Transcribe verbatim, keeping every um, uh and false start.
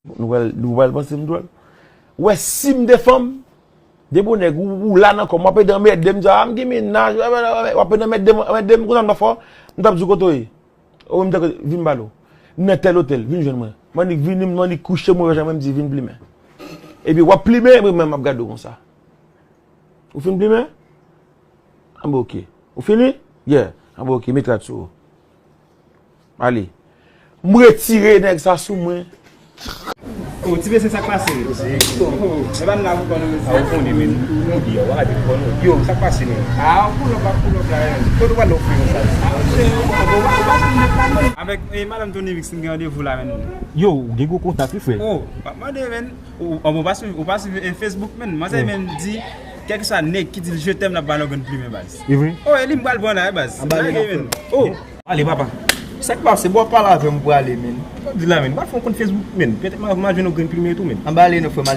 Nou pral, nou pral panse m dwòl. Ou wè, si m te fanm, depi yon nèg ou, ou la nan kò m, w ap ede anmède m, di, a, m gen mennaj, w ap ede anmède m, anmède m, konsa m ta fè, m t ap di w kote w ye. Ou menm tankou, vin m pale w. M nan tèl otèl, vin jwenn mwen. M annik vini, m annik kouche, m wè jan mwen, m di, vin plimen. Epi w ap plimen, epi mwen, m ap gade w konsa. Ou fin plimen? Anben, oke. Ou fini? Yeah. Anben, oke, met rad sou ou. Ale. M retire nèg sa sou mwen. Oh, ti mesye, sa k pase? Oh, e pa m la pou kò nou mesye. A, ou konnen, men. Nou di, yo, w a di pou kò nou. Yo, sa k pase, men? A, ou pull up, ap pull up la, men. Kote w pral ofri nou sa? A, monchè, ou pa, ou pa, ou pa sou nèt la, men. Avèk, eh, madanm Tony Mix, m gen randevou la, men. Yo, ou gen gwo kontak, wi, frè. Oh, pa mande, men. Ou, ou, ou pa swiv, ou pa swiv, eh, Facebook, men. Manzè, men, di, kèlkeswa nèg ki di l je t'aime, l ap ba l yon grenn plimen, baz. E vre? Oh, e li m pral pran la, baz. Anba li, men. Oh. Ale, papa. Sa k pase? Bon, w ap pale avè m pou ale, men. Sa w di la, men? M pa fè yon kont Facebook, men. Petèt m a, m a jwenn yon grenn plimen tou, men. Anba ale non, frè m.